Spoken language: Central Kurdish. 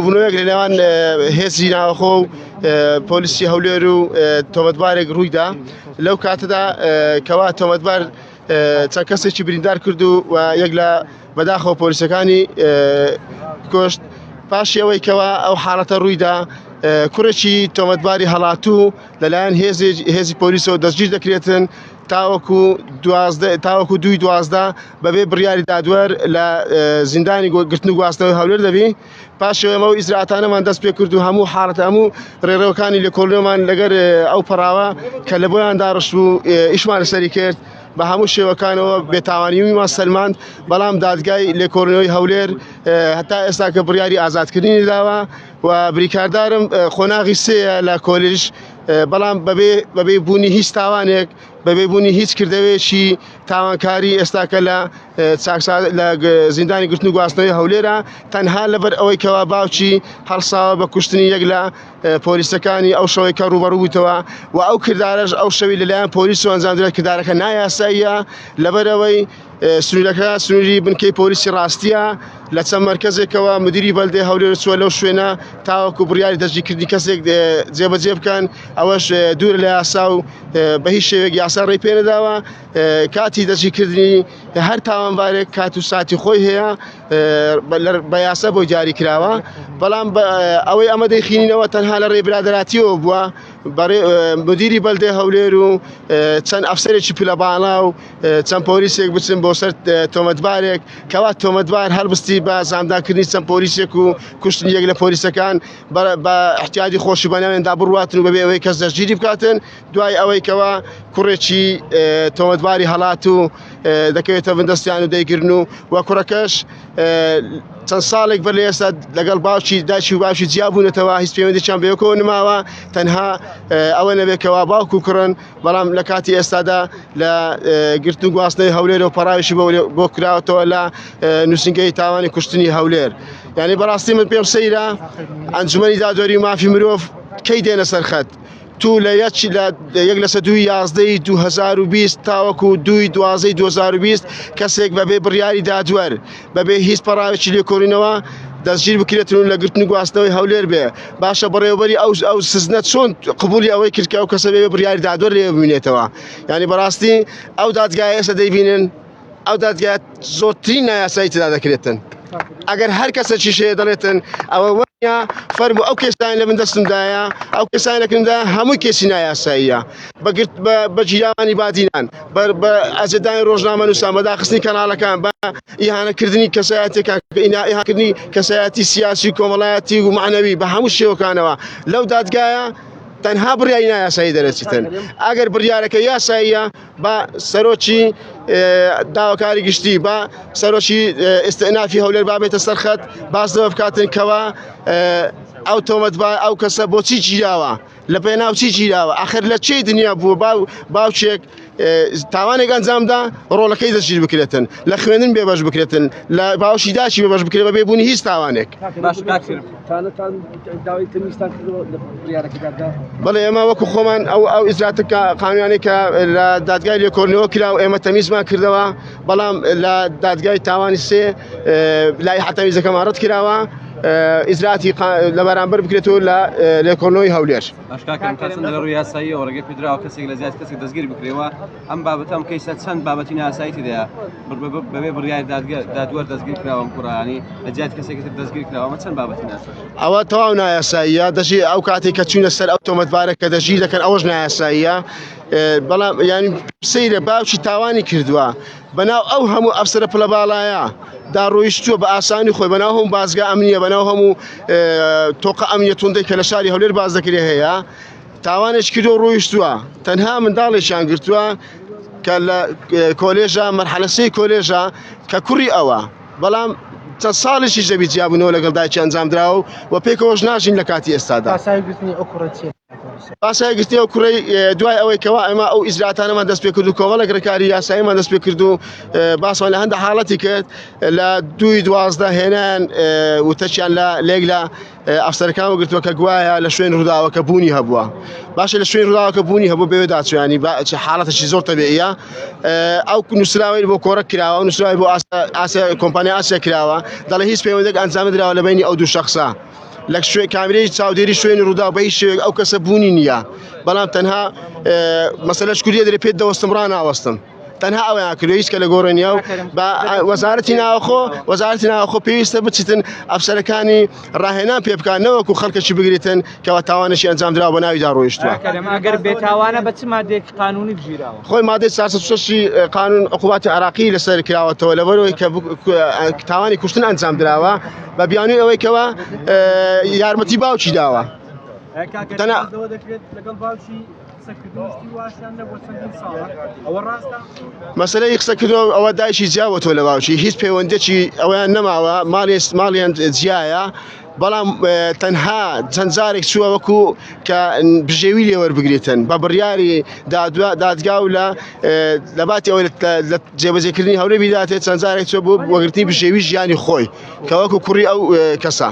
ڕووبەڕووبوونەوەیەک لە نێوان هێزی ناوەخۆ و پۆلیسی هەولێر و تۆمەتبارێک ڕوویدا لەو کاتەدا کەوا تۆمەتبار چەند کەسێکی بریندار کرد و یەک لە بەداخەوە پۆلیسەکانی کوشت پاشی ئەوەی کەوا ئەو حاڵەتە ڕوویدا کوڕێکی تۆمەتباری هەڵاتوو لەلایەن هێزی پۆلیسەوە دەستگیر دەکرێتن تاوەکو دوازدە تاوەکو دووی 12 بەبێ بڕیاری دادوەر لە زیندانی گرتن و گواستنەوەی هەولێر دەبی پاشەوە ئێمە و ئیجرائاتانەمان دەست پێ کرد و هەموو حاڵەت هەموو ڕێڕەوەکانی لێکۆڵینەوەمان لەگەر ئەو پەڕاوە کە لە بۆیان داڕشت بوو ئیشمان لەسەری کرد بە هەموو شێوەکانەوە بێتاوانیمان سەلماند بەڵام دادگای لێکۆڵینەوەی هەولێر هەتا ئێستا کە بڕیاری ئازادکردنی داوە و بریکاردارم قۆناغی سێیە لە کۆلیژ بەڵام بەبێ بەبێ بوونی هیچ تاوانێک بەبێ بوونی هیچ کردەوەیەکی تاوانکاری ئێستاکە لە لە زیندانی گرتن و گواستنەوەی هەولێرە تەنها لەبەر ئەوەی کەوا باوکی هەڵساوە بە کوشتنی یەک لە پۆلیسەکانی ئەو شەوەی کە ڕووبەڕوو بووتەوە و ئەو کردارەش ئەو شەوی لەلایەن پۆلیس و ئەنجامدرا کردارەکە نایاساییە لەبەرئەوەی سنوورەکە سنووری بنکەی پۆلیسی ڕاستیە لە چەند مەرکەزێکەوە مدیری بەلدەی هەولێر چووە لەو شوێنە تاوەکو بڕیاری دەستگیرکردنی کەسێک جێبەجێ بکەن ئەوەش دوور لە یاسا و بە هیچ شێوەیەک یاسا ڕێی پێ نەداوە کاتی دەستگیرکردنی هەر تاوانبارێک کات و ساتی خۆی هەیە بە یاسا بۆی دیاری کراوە بەڵام ئەوەی ئەمە دەیخینینەوە تەنها لە ڕێی برادەراتیەوە بووە مدیری بەلدەی هەولێر و چەند ئەفسەرێکی پلە باڵا و چەند پۆلیسێک بچن بۆ سەر تۆمەتبارێک کەوا تۆمەتبار هەڵبستی بە زامداکردنی چەند پۆلیسێک و کوشتنی یەک لە پۆلیسەکان بە احتیادی خۆشی بەناوێندا بڕواتن و بەبێ ئەوەی کەس دەستگیری بکاتن دوای ئەوەی کەوا کوڕێکی تۆمەتباری هەڵات و دەکەوێتە بندەستیان و دەیگرن و و کوڕەکەش چەند ساڵێک بەر لە ئێستا لەگەڵ باوکی دایکی و باوکی جیا بوونەتەوە هیچ پەیوەندییان بەیەکەوە نماوە تەنها ئەوە نەبێت کەوا باوک و کوڕن بەڵام لە کاتی ئێستادا لە گرتن و گواستنەوەی هەولێر و پەڕاویشی بۆ کراوەتەوە لە نووسینگەی تاوانی کوشتنی هەولێر یعنی بەڕاستی من پێم سەیرە ئەنجومەنی دادوەری و مافی مرۆڤ کەی دێنە سەرخەت تو لە یەک لە یەک لەسەر دووی یازدەی 2020 تاوەکو دووی دوازدەی 2020 کەسێک بەبێ بڕیاری دادوەر بەبێ هیچ پەڕاوێکی لێکۆڵینەوە دەستگیر بکرێتن و لە گرتن و گواستنەوەی هەولێر بێ باشە بەڕێوەبەری ئەو ئەو سزنە چۆن قبولی ئەوەی کرد کە ئەو کەسە بێ بڕیاری دادوەر لێ بمینێتەوە یعنی بەڕاستی ئەو دادگایە ئێستا دەیبینن ئەو دادگای زۆرترین نایاسایی تێدا دەکرێتن ئەگەر هەر کەسێکیش هەیە دەڵێتن ئەوە وەنیە فەرموو ئەو کێسانی لە من دەستمدایە ئەو کەسانی لەکندا هەموو کێسی نایاساییە بەگرت بە گیرانی بادینان بە ئەزێدانی ڕۆژنامەنووسان بە داخستنی کەناڵەکان بە ئیهانەکردنی کەسایەتەکان ئیهانەکردنی کەسایەتی سیاسی و کۆمەڵایەتی و معنەوی بە هەموو شێوەکانەوە لەو دادگایە تەنها بڕیاری نایاسایی دەرەچیتن ئەگەر بڕیارەکە یاساییە بە سەرۆکی داواکاری گشتی بە سەرۆکی ئستئنافی هەولێر بابێتە سەرخەت باس لەوە بکاتن کەوا ئەو تۆمەتبار ئەو کەسە بۆچی گیراوە لە پێناو چی گیراوە ئەخر لە چێ دنیا بووە باو باوکێک تاوانێک ئەنجامدا ڕۆڵەکەی دەستگیر بکرێتن لە خوێندن بێبەش بکرێتن لە باوشی داچی بێبەش بکرێت بەبێ بوونی هیچ تاوانێک بەڵێ ئێمە وەکو خۆمان ئەو ئەو ئیجراتە قانونیانەی کە لە دادگای لێکۆڵینەوە کرا و ئێمە تەمیزمان کردەوە بەڵام لە دادگای تاوانی سێ لای حتەمیزەکەمان ڕەت کراوە ئیجراتی لە بەرامبەر بکرێتەوە لە لێکۆڵنەوەی هەولێر. باشکاکەم تا چەند لە ڕووی یاساییەوە ڕێگە پێدراوە کەسێک لە زیاد کەسێک دەستگیر بکرێەوە ئەم بابەتە ئەم کەیسە چەند بابەتی ناسایی تێدایە بەبێ بڕیاری دادوەر دەستگیر کراوە کوڕانی لە جیات کەسێکی تر دەستگیر کراوە ئەمە چەند بابەتی ناسایی ئەوە تەواو نایاساییە دەژی ئەو کاتێک کە چوونە سەر ئەو تۆمەتبارە کە دەژی دەکەن ئەوەش نایاساییە بەڵام یانی سەیرە باوکی تاوانی کردووە بەناو ئەو هەموو ئەفسەرە پلە باڵایە دا ڕۆیشتووە بە ئاسانی خۆی بەناو هەموو بازگا ئەمنیە بەناو هەموو تۆقە ئەمنیە توندەی کە لە شاری هەولێر باز دەکرێ هەیە تاوانێک کردو ڕۆیشتووە تەنها منداڵێکیان گرتووە کە لە کۆلێژە مەرحەلە سێی کۆلێژە کە کوڕی ئەوە بەڵام چەند ساڵێکیش دەبی جیابوونەوە لەگەڵ دایکی ئەنجامدراوە و پێکەوەش ناژین لە کاتی ئێستادا. پاساوی گرتنی ئەو کوڕە چییە؟ پاساوی گرتنی ئەو کوڕەی دوای ئەوەی کەوا ئێمە ئەو ئیجراتانەمان دەست پێ کرد و کۆمەڵێک ڕێکاری یاساییمان دەست پێ کرد و باسمان لە هەندە حاڵەتی کرد لە دووی 12 هێنان وتەچیان لە لێک لە ئەفسەرەکان وەگرتووە کە گوایە لە شوێن ڕووداوەکە بوونی هەبووە باشە لە شوێن ڕووداوەکە بوونی هەبوو بەوێ داچویانی حاڵەتێکی زۆر تەبیعیە ئەو نووسراوەی بۆ کۆڕەک کراوە ئەو نووسراوی بۆ ئاسیا کۆمپانیا ئاسیا کراوە دەڵێ هیچ پەیوەندێک ئەنجام دراوە لە بینی ئەو دوو شخصە. لە شوێ کامیرەی چاودێری شوێنی ڕوودا بە هیچ شێوەیەک ئەو کەسە بوونی نییە، بەڵام تەنها مەسەلەش کوردیە دەرێ پێت دەوەستم ڕاناوەستم، تەنها ئەویان کردو هیچ کە لە گۆڕێ نییە و بە وەزارەتی ناوخۆ، وەزارەتی ناوخۆ پێویستە بچیتن ئەفسەرەکانی ڕاهێنان پێ بکات نەوەکو خەڵکەکی بگریتن کەوا تاوانێکی ئەنجام دراوە بە ناویدا ڕۆیشتووە. کەرەم ئەگەر بێتاوانە بە چ مادەیەکی قانونی بگیراوە؟ خۆی مادەی 406 قانون عقوباتی عراقی لەسەر کراوەتەوە لەبەرەوەی کە تاوانی کوشتن ئەنجام دراوە بە بیانووی ئەوەی کەوا یارمەتی باوکی داوە. تەنها لەگەڵ باوکی قسەکردن شتی واشیان نەبووە چەندین ساڵە، ئەوە ڕاستە؟ مەسەلەی قسەکردنەوە ئەوە دایکی جیاوەتەوە لە باوکی، هیچ پەیوەندێکی ئەویان نەماوە، ماڵیان جیایە، بەڵام تەنها چەند جارێک چووە وەکو کە بژێوی لێ وەربگریتن بە بڕیاری دادگا و لە باتی ئەوەی لە جێبەجێکردنی هەولێر بیداتێ چەند جارێک چووە بۆ وەگرتنی بژێوی ژیانی خۆی کە وەکو کوڕی ئەو کەسە.